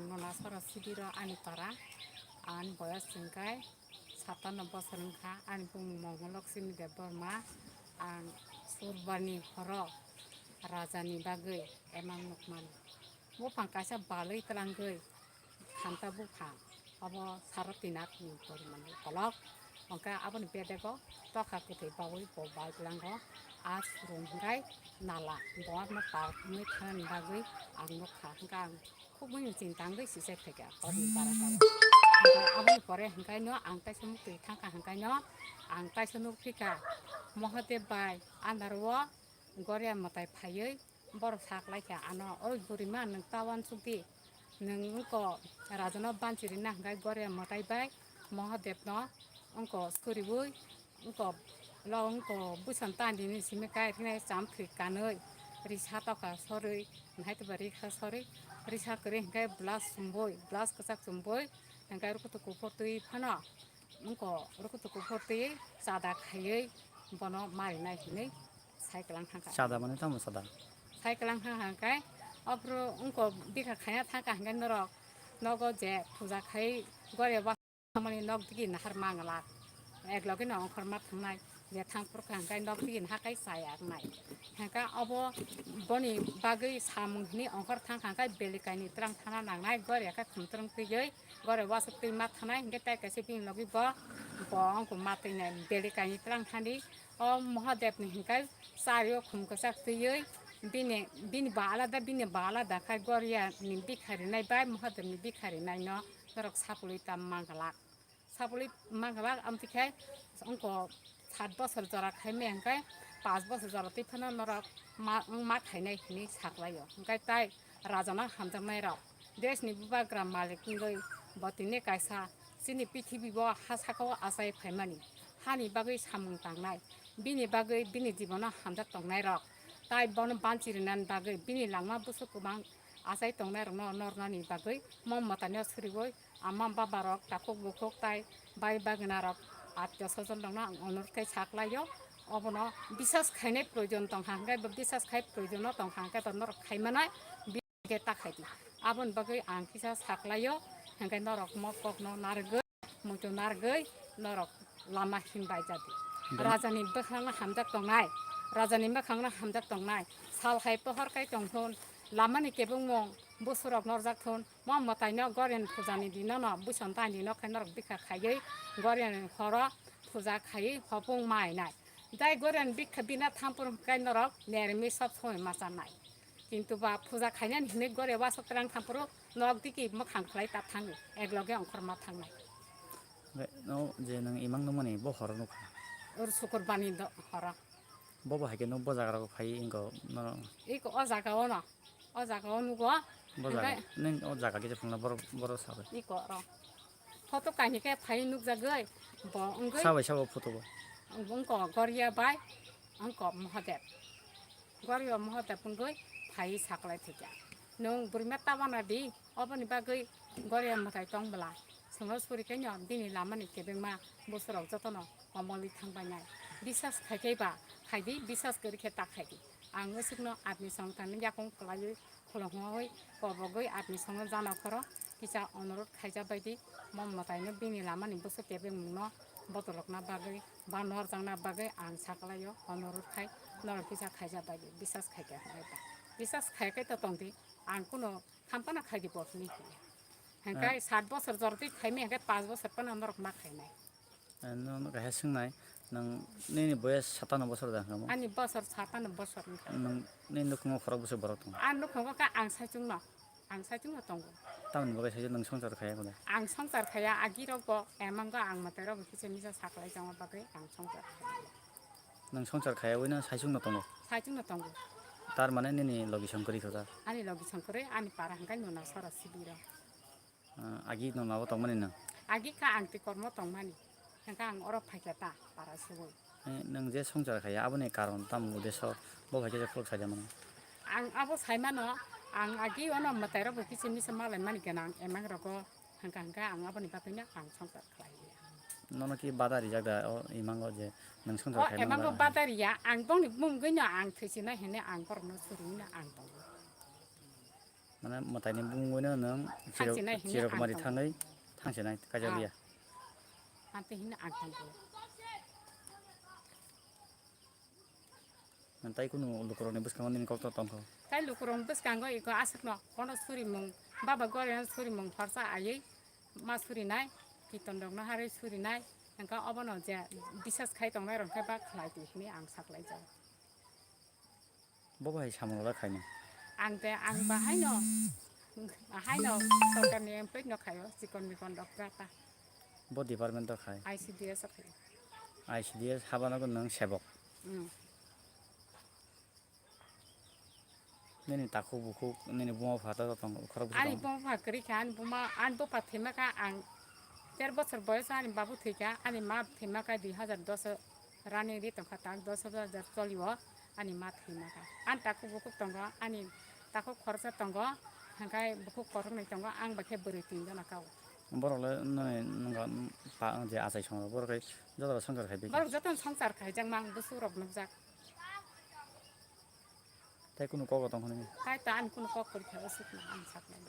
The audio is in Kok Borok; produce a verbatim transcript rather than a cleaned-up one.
Nolasora sibiro ani para, ani boyos hingkai satano bosor wngkha, ani bumung Mongol Lakshmi Debbarma, ang Surbani horo rajani bagwi emang nukmani. Buphang kaisa balwi twlangwi khanta buphang, obo Sarotinath ni porimani kolok. Hwnkhe aboni bedego tokha kwthwi bagwi bo bai twlango, a surung hwnkhe nala, bo abono par wngwi thanani bagwi ang nukha, hwnkhe ang khubui chini tangwi sisai phaikha horni barota o. Hwnkhe aboni pore hwnkhaino ang taisa muktwi thangkha hwnkhaino ang taisa nukphikha Mahadev bai andaro o Goria mwtai phaiwi borok saklaikha ano, "Oi burima, nwng ta uansukdi, nwng wngko rajano banchirina hwnkhe Goria mwtai bai Mahadevno wngko suriui wngko lo wngko bwsano tandini simi kai thwngwi chamthwi kanwi risa tokha sorwi, nahai twba rikha sorwi, risa kwrwi hwnkhe blouse chumui, blouse kwchak chumui hwnkhe rukutu kuphur twi phano wngko rukutu kuphur twi chada khaiwi bono marinai hinwi sai kwlang thangkha." Chada mane tamo chada? Sai kwlang thangkha hwnkhe, ophuru wngko bikha khaina thangkha hwnkhe norok nogo je puja khai Goria Thangmani nok digi nahar manglak. Ek loge no ongkhor ma thangnai. Je thang phuru kha hwnkhe nok digi naha kai chaya wngnai. Hwnkhe obo boni bagwi samung hwnwi ongkhor thang kha hwnkhe belikaini twlang thana nangnai. Goria khe khum twrwng twiwi Goria wasuk twi ma thanai. Hwnkhe tai kaisa bini logi bo, bo ongko ma twinai. Belikaini twlang thani o Mahadevni hwnkhe chario khum kwchak twiwi bini, bini ba alada, bini ba alada khai Goriani bikha rinai bai Mahadevni bikha rinaino norok sapului ta manglak. Sapului manglak, amtwi khe wngko sat bosor jora khai maya hwnkhe panch bosor jora twi phano norok ma, ma khainai hinwi saklaio. Hwnkhe tai rajano hamjaknairok, desni bubagra malik wngwi bo tini kaisa chini prithibi bo ha sakao achai phaimani, hani bagwi samung tangnai, bini bagwi bini jibono hamjak tongnairok, tai bono banchi rwnani bagwi bini langma busuk kwbang achai tongnairokno nornani bagwi mom mwtaino suriui ama babarok, takhuk bukhuk tai bai bagnarok, atyo sojon rokno ang onurot khai saklaio. Obono bisas khainai proyojon tongkha hwnkhe, bo bisas khai proyojono tongkha hwnkhe to norok khaimanai, bi-, khe ta khaidi. Aboni bagwi ang kisa saklaio, hwnkhe norok mo kokno narwgwi, muitu narwgwi norok lama himbai jadi. Rajani bwkhangno hamjak tongnai, rajani bwkhangno hamjak tongnai, sal hai pohor kai tongthun, lamani kebengmung busurok norjak thun, mo mwtaino Goriani pujani dinono, buson tani dino khe norok bikha khaiwi Goriani horo puja khaiwi hopung ma ainai. Jai Goriani bikha bina thampur hwnkhe norok nermi sob somoi ma chanai. Kintu ba puja khainani hinwi Goria wasuk twlang thampuru nok digi mwkhang khlai ta thango, ek loge ongkhor ma thangnai. Hwnkhe no je nwng imang nukmani bo horo nukha? Ur sukurbani do horo. Bo bo hai khe no bo jaga rok phai wngkha no? Iko o jaga o no, o jaga o nugo. Bo jaga, hwnkhe nini o jaga kisa phunukna borok, borok sabai. Iko ro. Photo kahini khe phai nukjagwi bo wngwi. Sabai sabo photo bo. Wngko Goria bai wngko Mahadev. Goria Mahadev wngwi phai saklai thwikha. Nwng burima ta wana di, oboni bagwi Goria mwtai tong bwla. Chwngno suri khe no bini lamani kebengma busurok jotono komolwi thangbainai. Bisas khai khe ba khaidi, bisas kwrwi khe ta khaidi. Ang wsukno atni songthani yakung kwlaiwi khulumui kobogwi atni songno jana khoro kisa onurot khaijak baidi, mom mwtaino bini lamani bwswk kebengmungno botolokna bagwi ba norjakna bagwi ang saklaio onurot khai norok kisa khaijak baidi, bisas khai khe hwnwi ta. Bisas khai khe to tongdi, ang kuno hampana khaidi bo hwnwi hiya. Hwnkhe sat bosor jordi khaimai hwnkhe panch bosor phano norok ma khainai. Eh, no, no, kaisa swngnai, nwng nini boyes satano bosor da hwnkhe mo? Ani bosor satano bosor wngkha. Nwng nini nukhungo khorok bwswk borok tongo? Ang nukhungo khe ang saichungno, ang saichungno tongo. Tamoni bagwi saichung nwng swngchar khaya khe da? Ang swngchar khaya, agirok bo, emango ang mwtairok bo kisa misa saklai tongma bagwi ang swngchar khaya. Nwng swngchar khaya wino saichungno tongo? Saichungno tongo. Tar mane nini logi songkwrwi kho da? Ani logi songkwrwi, ani para hwnkhe nuna sora sibiro. Ah, agi no nabo tongmani nwng? Agi kha ang twi kormo tongmani. Hwnkhe ang oro phaikha ta para sugwi. Eh, nwng je swngchar khaya aboni karon tamo udeso bo phaikhe je khuluk saida mano? Ang abo saimano, ang agi ono mwtairok bo kisa misa malaimani gwnang emang rogo hwnkha hwnkhe ang aboni bagwino ang swngchar khlai. Nono ki bada rijak da o imango je nwng swngchar khaima? O emango bada riya, ang bongni bumungwino ang thwisinai hwnwi ang borokno surino ang tongo. Mane mwtaini bumungwino nwng Chiro-, Thangsinai hino Chirokumari ang thangwi thangsinai kaijak liya. Ante hino ang thangwi. Nwng tai kunu lukurokni bwskango nini kokto tongkho? Tai lukurokni bwskango iko aswkno kono surimung, baba goreno surimung khorsa aiwi ma surinai, kitonrokno harwi surinai, hwnkhe obono je bisas khai tongnai rok khe ba khlai di hwnwi ang saklaijak. Bo bahai samung rok khaina. Ang te, ang bahaino, bahaino sorkarni employee no khaio, chikon mikon rok ta. Bo department o khai? I C D S o khaio. I C D S habano nwng sebok? Mm. Nini takhuk bukhuk, nini buma bupha to tong khorok bwswk tongo? Ani buma bupha kwrwi kha, ani buma, ani bupha thwima kha ang ter bochor boyos ani babu thwikha, ani ma thwima kha dui hazar dos o running ri tongkha tak dos hajar choli o ani ma thwima kha. Ani takhuk bukhuk tongo, ani takhuk khoroksa tongo, hwnkhe bukhuk khoroknwi tongo, ang bai khe bwrwi tinjona kha o. Borok le nini nwnga pa je achai song rok, borok khe joto rok swngchar khai bai kha. Borok jotono swngchar khaijak mang bwswk rok nukjak. Tai kunu kok tong hwnwi? Tai ta ani kunu kok kwrwi kha, bwswk no ang saknai.